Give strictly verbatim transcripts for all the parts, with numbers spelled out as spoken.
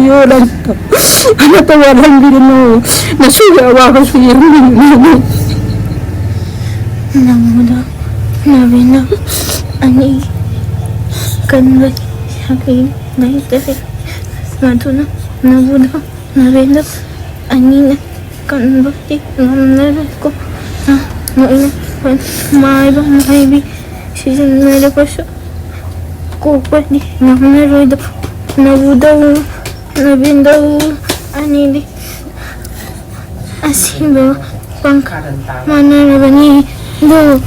ꯅꯪ ꯑꯃꯠꯇ ꯋꯥꯠꯍꯟꯕꯤꯒꯅꯨ꯫ ꯅꯁꯨꯒꯤ ꯑꯋꯥꯕꯁꯨ ꯌꯦꯡꯕꯤꯒꯅꯨ꯫ ꯅꯪꯕꯨꯗ ꯅꯕꯤꯅ ꯑꯅꯤ ꯀꯟꯕ ꯁꯥꯒꯩ ꯂꯩꯇꯔꯦ꯫ ꯃꯗꯨꯅ ꯅꯕꯨꯗ ꯅꯕꯤꯅ ꯑꯅꯤꯅ ꯀꯟꯕꯗꯤ ꯉꯝꯅꯔꯣꯏꯀꯣ꯫ ꯅꯣꯏꯅ ꯃꯥꯏꯕ ꯃꯍꯩꯕꯤ ꯁꯤꯖꯤꯟꯅꯔꯕꯁꯨ ꯀꯣꯛꯄꯗꯤ ꯉꯝꯅꯔꯣꯏꯗꯣ꯫ ꯅꯕꯨꯗꯧ ꯅꯕꯤꯟꯗꯧ ꯑꯅꯤꯗꯤ ꯑꯁꯤꯕ ꯄꯪꯈ ꯃꯥꯟꯅꯔꯕꯅꯤ꯫ ꯑꯗꯨ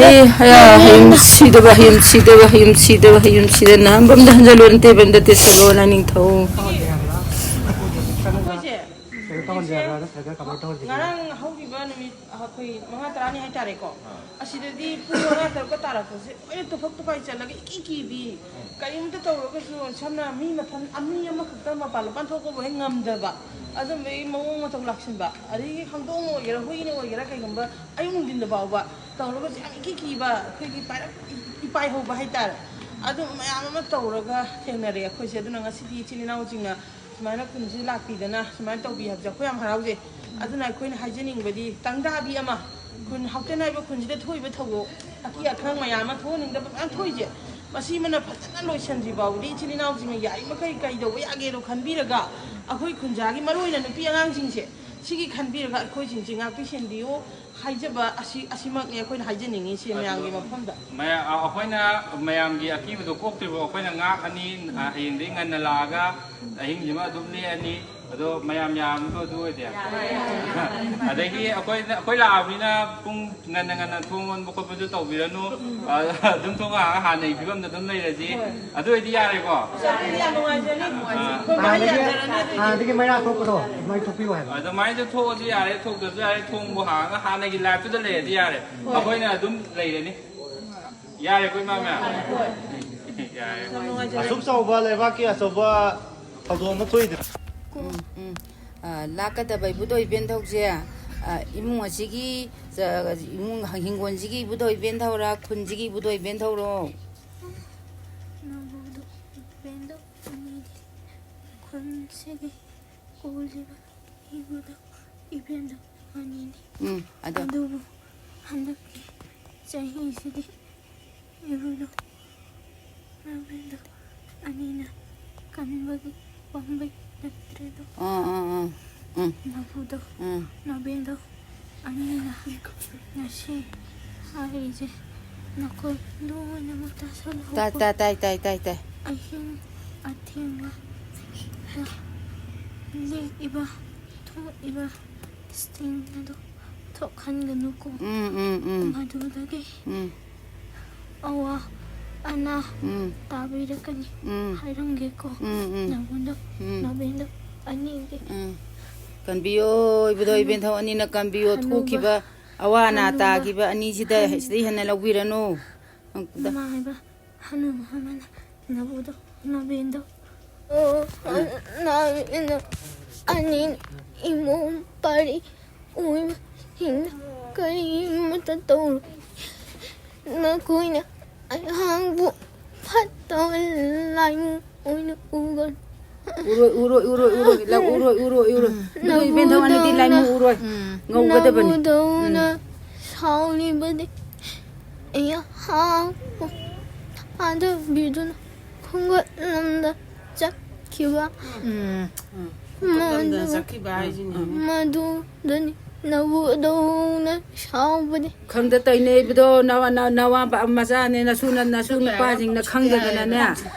ꯑꯩ ꯍꯌꯥ ꯍꯌꯨꯝ ꯁꯤꯗꯕ ꯍꯌꯨꯝ ꯁꯤꯗꯕ ꯍꯌꯨꯝ ꯁꯤꯗꯕ ꯍꯌꯨꯝ ꯁꯤꯗ ꯅꯍꯥꯟꯕꯝꯗ ꯍꯟꯖꯜꯂꯣ ꯅꯇꯦꯕꯝꯗ ꯇꯦꯁꯜꯂꯣ ꯅꯅꯤꯡꯊꯧ꯫ ꯑꯩꯈꯣꯏꯁꯦ ꯀꯩꯅꯣ ꯇꯧꯍꯟꯁꯦ ꯍꯥꯏꯕ꯭ꯔꯥ? ꯅꯠꯇ꯭ꯔꯒ ꯀꯃꯥꯏꯅ ꯇꯧꯍꯟꯁꯤꯒꯦ? ꯉꯔꯥꯡ ꯍꯧꯈꯤꯕ ꯅꯨꯃꯤꯠ ꯑꯩꯈꯣꯏ ꯃꯉꯥ ꯇꯔꯥꯅꯤ ꯍꯥꯏꯇꯥꯔꯦꯀꯣ꯫ ꯑꯥ꯫ ꯑꯁꯤꯗꯗꯤ ꯄꯨꯡ ꯃꯉꯥ ꯇꯔꯨꯛꯀ ꯇꯥꯔꯛꯄꯁꯦ ꯂꯣꯏꯅ ꯇꯨꯐꯛ ꯇꯨꯐꯥꯏ ꯆꯠꯂꯒ ꯏꯀꯤ ꯀꯤꯕꯤ, ꯀꯔꯤꯝꯇ ꯇꯧꯔꯒꯁꯨ ꯁꯝꯅ ꯃꯤ ꯃꯊꯟ ꯃꯤ ꯑꯃꯈꯛꯇ ꯃꯄꯥꯟ ꯂꯨꯄꯥꯟ ꯊꯣꯛꯄꯕꯨ ꯍꯦꯛ ꯉꯝꯗꯕ, ꯑꯗꯨꯝꯕꯒꯤ ꯃꯑꯣꯡ ꯃꯇꯧ ꯂꯥꯛꯁꯤꯟꯕ, ꯑꯗꯒꯤ ꯍꯧꯗꯣꯡꯅ ꯑꯣꯏꯒꯦꯔꯥ ꯍꯨꯏꯅ ꯑꯣꯏꯒꯦꯔꯥ ꯀꯩꯒꯨꯝꯕ ꯑꯌꯨꯛ ꯅꯨꯡꯊꯤꯟꯗ ꯐꯥꯎꯕ ꯇꯧꯔꯒꯁꯨ ꯌꯥꯝ ꯏꯀꯤ ꯀꯤꯕ, ꯑꯩꯈꯣꯏꯒꯤ ꯄꯥꯏꯔꯛ ꯏꯄꯥꯏ ꯍꯧꯕ ꯍꯥꯏꯇꯥꯔꯦ꯫ ꯑꯗꯨ ꯃꯌꯥꯝ ꯑꯃ ꯇꯧꯔꯒ ꯊꯦꯡꯅꯔꯦ ꯑꯩꯈꯣꯏꯁꯦ꯫ ꯑꯗꯨꯅ ꯉꯁꯤꯗꯤ ꯏꯆꯤꯜ ꯏꯅꯥꯎꯁꯤꯡꯅ ꯁꯨꯃꯥꯏꯅ ꯈꯨꯟꯁꯤ ꯂꯥꯛꯄꯤꯗꯅ ꯁꯨꯃꯥꯏꯅ ꯇꯧꯕꯤ ꯍꯥꯏꯕꯁꯦ ꯑꯩꯈꯣꯏ ꯌꯥꯝ ꯍꯔꯥꯎꯖꯩ꯫ ꯑꯗꯨꯅ ꯑꯩꯈꯣꯏꯅ ꯍꯥꯏꯖꯅꯤꯡꯕꯗꯤ ꯇꯪꯗꯥꯕꯤ ꯑꯃ, ꯈꯨꯟ ꯍꯥꯎꯇꯦꯟ ꯍꯥꯏꯕ ꯈꯨꯟꯁꯤꯗ ꯊꯣꯛꯏꯕ ꯊꯧꯗꯣꯛ, ꯑꯀꯤ ꯑꯈꯪ ꯃꯌꯥꯝ ꯑꯃ ꯊꯣꯛꯍꯟꯅꯤꯡꯗꯕ ꯃꯌꯥꯝ ꯊꯣꯛꯏꯁꯦ, ꯃꯁꯤꯃꯅ ꯐꯖꯅ ꯂꯣꯏꯁꯤꯟꯗ꯭ꯔꯤ ꯐꯥꯎꯕꯗꯤ ꯏꯆꯤꯜ ꯏꯅꯥꯎꯁꯤꯡꯅ ꯌꯥꯔꯤꯃꯈꯩ ꯀꯩꯗꯧꯕ ꯌꯥꯒꯦꯗꯣ ꯈꯟꯕꯤꯔꯒ, ꯑꯩꯈꯣꯏ ꯈꯨꯟꯖꯥꯒꯤ ꯃꯔꯨꯑꯣꯏꯅ ꯅꯨꯄꯤ ꯑꯉꯥꯡꯁꯤꯡꯁꯦ ꯁꯤꯒꯤ ꯈꯟꯕꯤꯔꯒ ꯑꯩꯈꯣꯏꯁꯤꯡꯁꯦ ꯉꯥꯛꯄꯤ ꯁꯦꯟꯕꯤꯌꯨ ꯍꯥꯏꯖꯕ ꯑꯁꯤ, ꯑꯁꯤꯃꯛꯅꯤ ꯑꯩꯈꯣꯏꯅ ꯍꯥꯏꯖꯅꯤꯡꯉꯤꯁꯤ ꯃꯌꯥꯝꯒꯤ ꯃꯐꯝꯗ꯫ ꯃꯌꯥ-, ꯑ-, ꯑꯩꯈꯣꯏꯅ ꯃꯌꯥꯝꯒꯤ ꯑꯀꯤꯕꯗꯣ ꯀꯣꯛꯇ꯭ꯔꯤꯐꯥꯎ ꯑꯩꯈꯣꯏꯅ ꯉꯥꯛꯑꯅꯤ꯫ ꯑ, ꯍꯌꯦꯡꯗꯒꯤ ꯉꯟꯅ ꯂꯥꯛꯑꯒ ꯑꯍꯤꯡꯁꯤꯃ ꯑꯗꯨꯝ ꯂꯦꯛꯑꯅꯤ꯫ ꯑꯗꯣ ꯃꯌꯥꯝ ꯌꯥꯝꯕꯗꯣ ꯑꯗꯨ ꯑꯣꯏꯗꯤ꯫ ꯑꯗꯒꯤ ꯑꯩꯈꯣꯏꯅ, ꯑꯩꯈꯣꯏ ꯂꯥꯛꯑꯕꯅꯤꯅ ꯄꯨꯡ ꯉꯟꯅ ꯉꯟꯅ ꯊꯣꯡ ꯂꯣꯟꯕ ꯈꯣꯠꯄꯁꯨ ꯇꯧꯕꯤꯔꯅꯨ꯫ ꯑ, ꯑꯗꯨꯝ ꯊꯣꯡ ꯍꯥꯡꯉꯒ ꯍꯥꯟꯅꯒꯤ ꯐꯤꯕꯝꯗ ꯑꯗꯨꯝ ꯂꯩꯔꯁꯤ꯫ ꯑꯗꯨ ꯑꯣꯏꯗꯤ ꯌꯥꯔꯦꯀꯣ? ꯑꯗꯨꯗꯤ ꯌꯥꯝ ꯅꯨꯡꯉꯥꯏꯖꯔꯅꯤ꯫ ꯑꯥ꯫ ꯑꯩꯈꯣꯏ ꯃꯔꯤ ꯍꯥꯟꯅꯗꯒꯤ, ꯌꯥꯟꯖꯔꯅꯤ ꯑꯗꯨꯗꯤ꯫ ꯍꯥꯟꯅꯗꯒꯤ ꯃꯩꯔꯥ ꯊꯣꯛꯄꯗꯣ ꯑꯗꯨꯃꯥꯏꯅ ꯊꯣꯛꯄꯤꯌꯨ ꯍꯥꯏꯕ꯫ ꯑꯗꯨꯃꯥꯏꯅꯁꯨ ꯊꯣꯛꯑꯁꯨ ꯌꯥꯔꯦ, ꯊꯣꯛꯇ꯭ꯔꯁꯨ ꯌꯥꯔꯦ, ꯊꯣꯡꯕꯨ ꯍꯥꯡꯉꯒ ꯍꯥꯟꯅꯒꯤ ꯂꯥꯏꯐꯇꯨꯗ ꯂꯩꯔꯗꯤ ꯌꯥꯔꯦ꯫ ꯍꯣꯏ꯫ ꯑꯩꯈꯣꯏꯅ ꯑꯗꯨꯝ ꯂꯩꯔꯅꯤ꯫ ꯌꯥꯔꯦꯀꯣ, ꯏꯃꯥ ꯃꯌꯥꯝ? ꯍꯣꯏ꯫ ꯌꯥꯔꯦ꯫ ꯌꯥꯝ ꯅꯨꯡꯉꯥꯏꯖꯔꯦ꯫ ꯑꯁꯨꯛ ꯆꯥꯎꯕ ꯂꯩꯕꯥꯛꯀꯤ ꯑꯆꯧꯕ ꯊꯧꯗꯣꯛ ꯑꯃ ꯊꯣꯛꯏꯗꯅ꯫ ꯎꯝ, ꯎꯝ꯫ ꯑ, ꯂꯥꯛꯀꯗꯕ ꯏꯕꯨꯙꯧ ꯏꯕꯦꯟꯙꯧꯁꯦ, ꯑ, ꯏꯃꯨꯡ ꯑꯁꯤꯒꯤ, ꯑ, ꯏꯃꯨꯡ ꯍꯤꯡꯒꯣꯜꯁꯤꯒꯤ ꯏꯕꯨꯙꯧ ꯏꯕꯦꯟꯙꯧꯔ, ꯈꯨꯟꯁꯤꯒꯤ ꯏꯕꯨꯙꯧ ꯏꯕꯦꯟꯙꯧꯔꯣ? ꯏꯕꯦꯟꯗꯣ ꯑꯅꯤꯗꯤ ꯈꯨꯟꯁꯤꯒꯤ ꯀꯣꯜꯂꯤꯕ ꯏꯕꯨꯗꯣ ꯏꯕꯦꯟꯗꯣ ꯑꯅꯤꯅꯤ꯫ ꯎꯝ, ꯑꯗꯣ ꯑꯗꯨꯕꯨ ꯍꯟꯗꯛꯀꯤ ꯆꯍꯤꯁꯤꯗꯤ ꯏꯕꯨꯗꯣ ꯏꯕꯦꯟꯗꯣ ꯑꯅꯤꯅ ꯀꯟꯕꯒꯤ ꯄꯥꯝꯕꯩ ꯅꯠꯇ꯭ꯔꯦꯗꯣ꯫ ꯑꯥ, ꯑꯥ, ꯑꯥ, ꯎꯝ, ꯅꯕꯨꯗꯣ ꯎꯝ꯫ ꯅꯕꯦꯟꯗꯣ ꯑꯅꯤꯅ ꯉꯁꯤ ꯍꯥꯏꯔꯤꯁꯦ ꯅꯈꯣꯏ ꯂꯣꯏꯅꯃꯛ ꯇꯥꯁꯜꯂꯨ꯫ ꯇꯥ ꯇꯥ ꯇꯥꯏ ꯇꯥꯏ ꯇꯥꯏ ꯇꯥꯏ꯫ ꯑꯍꯤꯡ ꯑꯊꯦꯡꯕ ꯂꯦꯛꯏꯕ ꯊꯣꯛꯏꯕ ꯁ꯭ꯇꯤꯡ ꯑꯗꯨ ꯊꯣꯛꯍꯟꯒꯅꯨꯀꯣ꯫ ꯎꯝ, ꯎꯝ, ꯎꯝ, ꯃꯗꯨꯗꯒꯤ ꯎꯝ, ꯑꯋꯥ ꯑꯅꯥ ꯎꯝ, ꯇꯥꯕꯤꯔꯛꯀꯅꯤ ꯎꯝ, ꯎꯝ, ꯍꯥꯏꯔꯝꯒꯦꯀꯣ꯫ ꯎꯝ, ꯎꯝ, ꯅꯪꯉꯣꯟꯗ ꯎꯝ, ꯅꯕꯦꯟꯗ ꯑꯅꯤꯒꯤ ꯎꯝ꯫ ꯀꯟꯕꯤꯌꯣ ꯏꯕꯨꯙꯧ ꯏꯕꯦꯟꯊꯧ ꯑꯅꯤꯅ ꯀꯟꯕꯤꯌꯣ꯫ ꯍꯅꯨꯕ ꯊꯣꯛꯈꯤꯕ ꯑꯋꯥ ꯑꯅꯥ ꯍꯅꯨꯕ ꯇꯥꯈꯤꯕ ꯑꯅꯤꯁꯤꯗ ꯁꯤꯗꯩ ꯍꯦꯟꯅ ꯂꯧꯕꯤꯔꯅꯨ꯫ ꯃꯥ ꯍꯥꯏꯕ ꯍꯅꯨ ꯑꯃꯅ ꯅꯕꯨꯗꯣ ꯅꯕꯦꯟꯗꯣ ꯑꯣ, ꯅꯕꯦꯟꯗꯣ ꯑꯅꯤ ꯏꯃꯨꯡ ꯄꯥꯔꯤ ꯑꯣꯏꯕꯁꯤꯡꯅ ꯀꯔꯤꯃꯠꯇ ꯇꯧꯔꯣꯏ꯫ ꯅꯈꯣꯏꯅ ꯑꯩꯍꯥꯛꯄꯨ ꯐꯠꯇꯕ ꯂꯥꯏꯃꯨ ꯑꯣꯏꯅ ꯎꯒꯅꯨ꯫ ꯎꯔꯣꯏ, ꯎꯔꯣꯏ, ꯎꯔꯣꯏ, ꯎꯔꯣꯏ, ꯂꯧ, ꯎꯔꯣꯏ, ꯎꯔꯣꯏ, ꯎꯔꯣꯏ꯫ ꯏꯕꯨꯙꯧ ꯏꯕꯦꯟꯊꯧ ꯑꯅꯤꯗꯤ ꯂꯥꯏꯃꯨ ꯎꯔꯣꯏ꯫ ꯉꯧꯒꯗꯕꯅꯤ꯫ ꯅꯕꯨꯗꯧꯅ ꯁꯥꯎꯂꯤꯕꯗꯤ ꯑꯩꯍꯥꯛꯄꯨ ꯊꯥꯗꯕꯤꯗꯨꯅ ꯈꯣꯡꯒꯠꯂꯝꯗ ꯆꯠꯈꯤꯕ꯫ ꯎꯝ꯫ ꯃꯗꯨ ꯆꯠꯈꯤꯕ ꯍꯥꯏꯁꯤꯅꯤ꯫ ꯃꯗꯨꯗꯅꯤ ꯅꯕꯨꯗꯧꯅ ꯁꯥꯎꯕꯗꯤ꯫ ꯈꯪꯗ ꯇꯧꯅꯦ ꯏꯕꯨꯙꯧ, ꯅꯋꯥ ꯅ- ꯅꯋꯥ ꯃꯆꯥꯅꯦ, ꯅꯁꯨ ꯅ- ꯅꯁꯨ ꯅꯨꯄꯥꯁꯤꯡꯅ ꯈꯪꯗꯗꯅꯅꯦ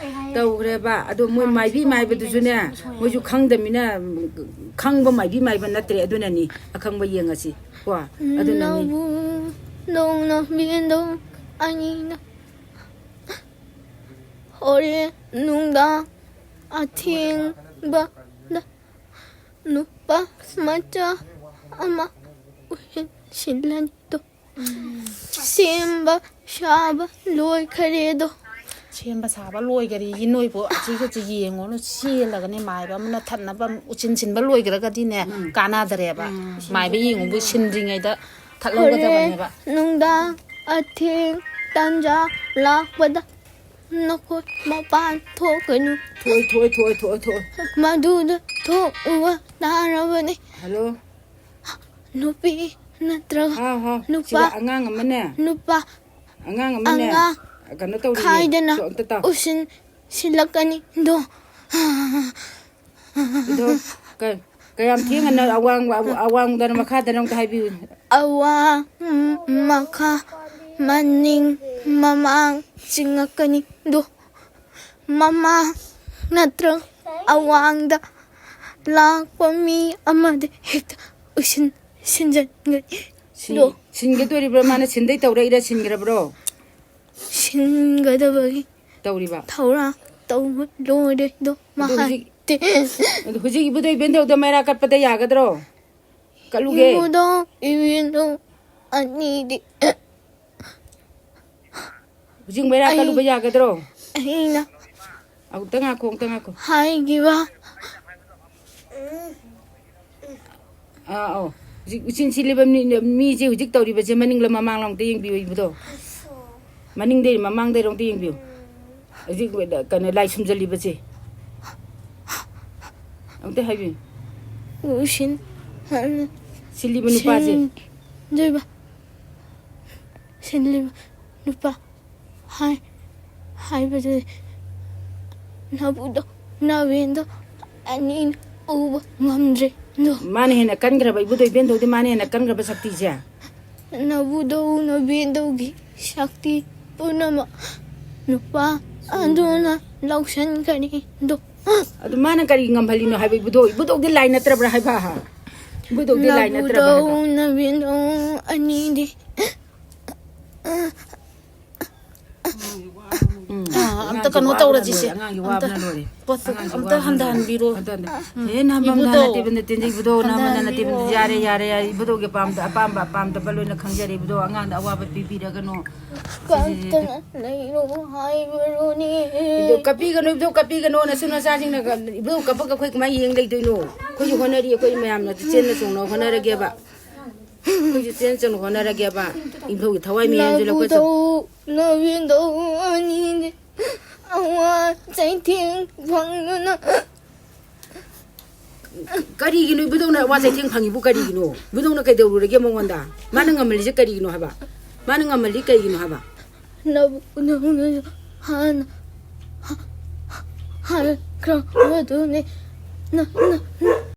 ꯇꯧꯈ꯭ꯔꯦꯕ꯫ ꯑꯗꯣ ꯃꯣꯏ ꯃꯥꯏꯕꯤ ꯃꯥꯏꯕꯗꯨꯁꯨꯅꯦ, ꯃꯣꯏꯁꯨ ꯈꯪꯗꯃꯤꯅ, ꯈꯪꯕ ꯃꯥꯏꯕꯤ ꯃꯥꯏꯕ ꯅꯠꯇ꯭ꯔꯦ꯫ ꯑꯗꯨꯅꯅꯤ, ꯑꯈꯪꯕ ꯌꯦꯡꯉꯁꯤ ꯀꯣ꯫ ꯑꯗꯨꯅꯅꯤ꯫ ꯅꯕꯨꯗꯧꯅ ꯕꯦꯟꯗꯧ ꯑꯅꯤꯅ ꯍꯣꯔꯦꯟ ꯅꯨꯡꯗꯥꯡ ꯑꯊꯦꯡꯕꯗ ꯅꯨꯄꯥ ꯃꯆꯥ ꯑꯃ ꯎꯍꯟꯁꯤꯜꯂꯅꯤꯗꯣ꯫ ꯁꯦꯝꯕ ꯁꯥꯕ ꯂꯣꯏꯈꯔꯦꯗꯣ꯫ ꯁꯦꯝꯕ ꯁꯥꯕ ꯂꯣꯏꯈꯔꯦꯌꯦ꯫ ꯅꯣꯏꯕꯨ ꯑꯁꯤꯒꯁꯦ ꯌꯦꯡꯉꯨꯅꯨ, ꯆꯦꯜꯂꯒꯅꯦ ꯃꯥꯏꯕ ꯑꯃꯅ ꯊꯠꯅꯕ ꯎꯆꯤꯟ ꯁꯤꯟꯕ ꯂꯣꯏꯈ꯭ꯔꯒꯗꯤꯅꯦ ꯀꯥꯟꯅꯗ꯭ꯔꯦꯕ꯫ ꯃꯥꯏꯕ ꯌꯦꯡꯉꯨꯕꯨ ꯁꯤꯟꯗ꯭ꯔꯤꯉꯩꯗ ꯍꯣꯔꯦꯟ ꯊꯠꯍꯧꯒꯗꯕꯅꯦꯕ꯫ ꯅꯨꯡꯗꯥꯡ ꯑꯊꯦꯡ ꯇꯥꯟꯖꯥ ꯂꯥꯛꯄꯗ ꯅꯈꯣꯏ ꯃꯄꯥꯟ ꯊꯣꯛꯀꯅꯨ꯫ ꯊꯣꯛꯑꯣꯏ, ꯊꯣꯛꯑꯣꯏ, ꯊꯣꯛꯑꯣꯏ, ꯊꯣꯛꯑꯣꯏ, ꯊꯣꯛꯑꯣꯏ꯫ ꯃꯗꯨꯗ ꯊꯣꯛꯎꯕ ꯇꯥꯔꯕꯅꯤ꯫ ꯍꯜꯂꯣ꯫ ꯅꯨꯄꯤ ꯅꯠꯇ꯭ꯔꯒ ꯍꯥꯎ, ꯍꯥꯎ꯫ ꯅꯨꯄꯥ, ꯁꯤꯗ ꯑꯉꯥꯡ ꯑꯃꯅꯦ, ꯅꯨꯄꯥ ꯑꯉꯥꯡ ꯑꯃꯅꯦ ꯑꯉꯥꯡ ꯀꯩꯅꯣ ꯇꯧꯔꯤꯌꯦ꯫ ꯈꯥꯏꯗꯅ ꯑꯗꯣ ꯑꯝꯇ ꯇꯥꯎ꯫ ꯎꯁꯤꯟ ꯁꯤꯜꯂꯛꯀꯅꯤꯗꯣ꯫ ꯑꯗꯣ ꯀ-, ꯀꯌꯥꯝ ꯊꯦꯡꯉꯅ ꯑꯋꯥꯡ, ꯑꯋꯥꯡꯗꯅ ꯃꯈꯥꯗꯅ ꯑꯝꯇ ꯍꯥꯏꯕꯤꯌꯨ꯫ ꯑꯋꯥꯡ ꯃꯈꯥ ꯃꯅꯤꯡ ꯃꯃꯥꯡ ꯆꯤꯡꯉꯛꯀꯅꯤꯗꯣ꯫ ꯃꯃꯥꯡ ꯅꯠꯇ꯭ꯔꯒ ꯑꯋꯥꯡꯗ ꯂꯥꯛꯄ ꯃꯤ ꯑꯃꯗ ꯍꯦꯛꯇ ꯎꯁꯤꯟ ꯁꯤꯟꯖꯟꯒꯅꯤ꯫ ꯁꯤ-, ꯁꯤꯟꯒꯗꯣꯔꯤꯕ꯭ꯔꯣ? ꯃꯥꯅ ꯁꯤꯟꯗꯩ ꯇꯧꯔꯛꯏꯔꯥ, ꯁꯤꯟꯈ꯭ꯔꯕ꯭ꯔꯣ? ꯁꯤꯟꯒꯗꯕꯒꯤ ꯇꯧꯔꯤꯕ꯫ ꯊꯧꯔꯥꯡ ꯇꯧꯕ ꯂꯣꯏꯔꯦ ꯑꯗꯣ꯫ ꯑꯗꯣ ꯍꯧꯖꯤꯛ, ꯃꯍꯥꯛꯇꯤ ꯑꯗꯣ ꯍꯧꯖꯤꯛ ꯏꯕꯨꯙꯧ ꯏꯕꯦꯟꯗꯧꯗ ꯃꯩꯔꯥ ꯀꯠꯄꯗ ꯌꯥꯒꯗ꯭ꯔꯣ? ꯀꯠꯂꯨꯒꯦ꯫ ꯏꯕꯨꯙꯧ ꯏꯕꯦꯟꯗꯧ ꯑꯅꯤꯗꯤ ꯍꯧꯖꯤꯛ ꯃꯩꯔꯥ ꯑꯩ ꯀꯠꯂꯨꯕ ꯌꯥꯒꯗ꯭ꯔꯣ? ꯑꯩꯅ ꯑꯃꯨꯛꯇ ꯉꯥꯏꯈꯣ, ꯑꯃꯨꯛꯇ ꯉꯥꯏꯈꯣ꯫ ꯍꯥꯏꯈꯤꯕ ꯑꯥ, ꯑꯧ꯫ ꯍꯧꯖꯤꯛ ꯎꯆꯤꯟ ꯁꯤꯜꯂꯤꯕ ꯃꯤ-, ꯃꯤꯁꯦ ꯍꯧꯖꯤꯛ ꯇꯧꯔꯤꯕꯁꯦ ꯃꯅꯤꯡꯂ ꯃꯃꯥꯡꯂ ꯑꯝꯇ ꯌꯦꯡꯕꯤꯌꯨ ꯏꯕꯨꯙꯧ꯫ ꯃꯅꯤꯡꯗꯩ ꯃꯃꯥꯡꯗꯩꯔꯣ ꯑꯝꯇ ꯌꯦꯡꯕꯤꯌꯨ꯫ ꯍꯧꯖꯤꯛ ꯀꯩꯅꯣ ꯂꯥꯏ ꯁꯨꯝꯖꯜꯂꯤꯕꯁꯦ꯫ ꯑꯝꯇ ꯍꯥꯏꯕꯤꯌꯨ꯫ ꯎꯁꯤꯟ ꯁꯤꯜꯂꯤꯕ ꯅꯨꯄꯥꯁꯦ꯫ ꯁꯤꯟꯗꯣꯏꯕ ꯁꯤꯜꯂꯤꯕ ꯅꯨꯄꯥ ꯍꯥꯏ-, ꯍꯥꯏꯕꯗꯨꯗꯤ ꯅꯕꯨꯗꯣ ꯅꯕꯦꯟꯗꯣ ꯑꯅꯤꯅ ꯎꯕ ꯉꯝꯗ꯭ꯔꯦ꯫ ꯑꯗꯣ ꯃꯥꯅ ꯍꯦꯟꯅ ꯀꯟꯈ꯭ꯔꯕ, ꯏꯕꯨꯙꯧ ꯏꯕꯦꯟꯗꯧꯗꯤ ꯃꯥꯅ ꯍꯦꯟꯅ ꯀꯟꯈ꯭ꯔꯕ ꯁꯛꯇꯤꯁꯦ꯫ ꯅꯕꯨꯗꯧ ꯅꯕꯦꯟꯗꯧꯒꯤ ꯁꯛꯇꯤ ꯄꯨꯝꯅꯃꯛ ꯅꯨꯄꯥ ꯑꯗꯨꯅ ꯂꯧꯁꯤꯟꯈ꯭ꯔꯅꯤ꯫ ꯑꯗꯣ ꯑꯗꯨ ꯃꯥꯅ ꯀꯔꯤ ꯉꯝꯍꯜꯂꯤꯅꯣ ꯍꯥꯏꯕ ꯏꯕꯨꯙꯧ? ꯏꯕꯨꯙꯧꯗꯤ ꯂꯥꯏ ꯅꯠꯇ꯭ꯔꯕ꯭ꯔꯥ ꯍꯥꯏꯕ? ꯏꯕꯨꯙꯧꯗꯤ ꯂꯥꯏ ꯅꯠꯇ꯭ꯔꯕ꯭ꯔꯥ ꯍꯥꯏꯕ? ꯅꯕꯨꯗꯧ ꯅꯕꯦꯟꯗꯧ ꯑꯅꯤꯗꯤ ꯎꯝ꯫ ꯑꯥ, ꯑꯝꯇ ꯑꯉꯥꯡꯒꯤ ꯀꯩꯅꯣ ꯋꯥꯕꯅ ꯇꯧꯔꯁꯤꯁꯦ꯫ ꯂꯣꯏꯔꯦ, ꯑꯉꯥꯡꯒꯤ ꯑꯝꯇ, ꯋꯥꯕꯅ ꯂꯣꯏꯔꯦ꯫ ꯄꯣꯠꯇꯣ ꯑꯉꯥꯡꯒꯤ ꯑꯝꯇ ꯋꯥꯕꯅ ꯍꯟꯊꯍꯟꯕꯤꯔꯣ꯫ ꯂꯣꯏꯔꯦ꯫ ꯍꯟꯊꯍꯟ-, ꯍꯦ, ꯅꯍꯥꯟ ꯏꯕꯨꯙꯧ꯫ ꯅꯠꯇꯦ, ꯏꯕꯨꯙꯧ, ꯅꯍꯥꯟ ꯅꯠꯇꯦ, ꯏꯕꯨꯙꯧ, ꯅꯍꯥꯟ ꯅꯠꯇꯦ, ꯍꯟꯊꯍꯟꯕꯤꯔꯣ꯫ ꯏꯕꯨꯙꯧꯒꯤ ꯑꯄꯥꯝꯕ, ꯑꯄꯥꯝꯕ, ꯑꯄꯥꯝꯗꯕ ꯂꯣꯏꯅ ꯈꯪꯖꯔꯦ, ꯏꯕꯨꯙꯧ꯫ ꯑꯉꯥꯡꯗ ꯑꯋꯥꯕ ꯄꯤꯕꯤꯔꯒꯅꯨ꯫ ꯀꯞꯇꯅ ꯂꯩꯔꯣ ꯍꯥꯏꯕꯔꯣꯅꯦ꯫ ꯏꯕꯨꯙꯧ, ꯀꯞꯄꯤꯒꯅꯨ, ꯏꯕꯨꯙꯧ, ꯀꯞꯄꯤꯒꯅꯨ꯫ ꯅꯁꯨ ꯅꯆꯥꯁꯤꯡꯅ ꯀ-, ꯏꯕꯨꯙꯧ ꯀꯞꯄꯒ ꯑꯩꯈꯣꯏ ꯀꯃꯥꯏꯅ ꯌꯦꯡ ꯂꯩꯗꯣꯏꯅꯣ? ꯑꯩꯈꯣꯏꯁꯨ ꯍꯣꯠꯅꯔꯤ, ꯑꯩꯈꯣꯏ ꯃꯌꯥꯝꯅ ꯆꯦꯟꯅ ꯆꯣꯡꯅ ꯍꯣꯠꯅꯔꯒꯦꯕ꯫ ꯑꯩꯈꯣꯏꯁꯨ ꯆꯦꯟ ꯆꯣꯡꯅ ꯍꯣꯠꯅꯔꯒꯦꯕ꯫ ꯏꯕꯨꯙꯧꯒꯤ ꯊꯋꯥꯏ ꯃꯌꯥꯝꯁꯦ ꯂꯧꯈꯠꯆꯧ꯫ ꯅꯕꯨꯗꯧ ꯅꯕꯦꯟꯗꯧ ꯑꯅꯤꯗꯤ ꯑꯋꯥ ꯆꯩꯊꯦꯡ ꯐꯪꯗꯨꯅ꯫ ꯀꯔꯤꯒꯤꯅꯣ ꯏꯕꯨꯗꯧꯅ ꯑꯋꯥ ꯆꯩꯊꯦꯡ ꯐꯪꯉꯤꯕꯨ ꯀꯔꯤꯒꯤꯅꯣ? ꯏꯕꯨꯗꯧꯅ ꯀꯩꯗꯧꯔꯨꯔꯒꯦ ꯃꯉꯣꯟꯗ? ꯃꯥꯅ ꯉꯝꯍꯜꯂꯤꯁꯦ ꯀꯔꯤꯒꯤꯅꯣ ꯍꯥꯏꯕ? ꯃꯥꯅ ꯉꯝꯍꯜꯂꯤ ꯀꯩꯒꯤꯅꯣ ꯍꯥꯏꯕ? ꯅꯕꯨꯛꯅꯧꯅꯁꯨ ꯍꯥꯟꯅ ꯍꯥꯏꯈ꯭ꯔꯕꯗꯨꯅꯤ꯫ ꯅ- ꯅ-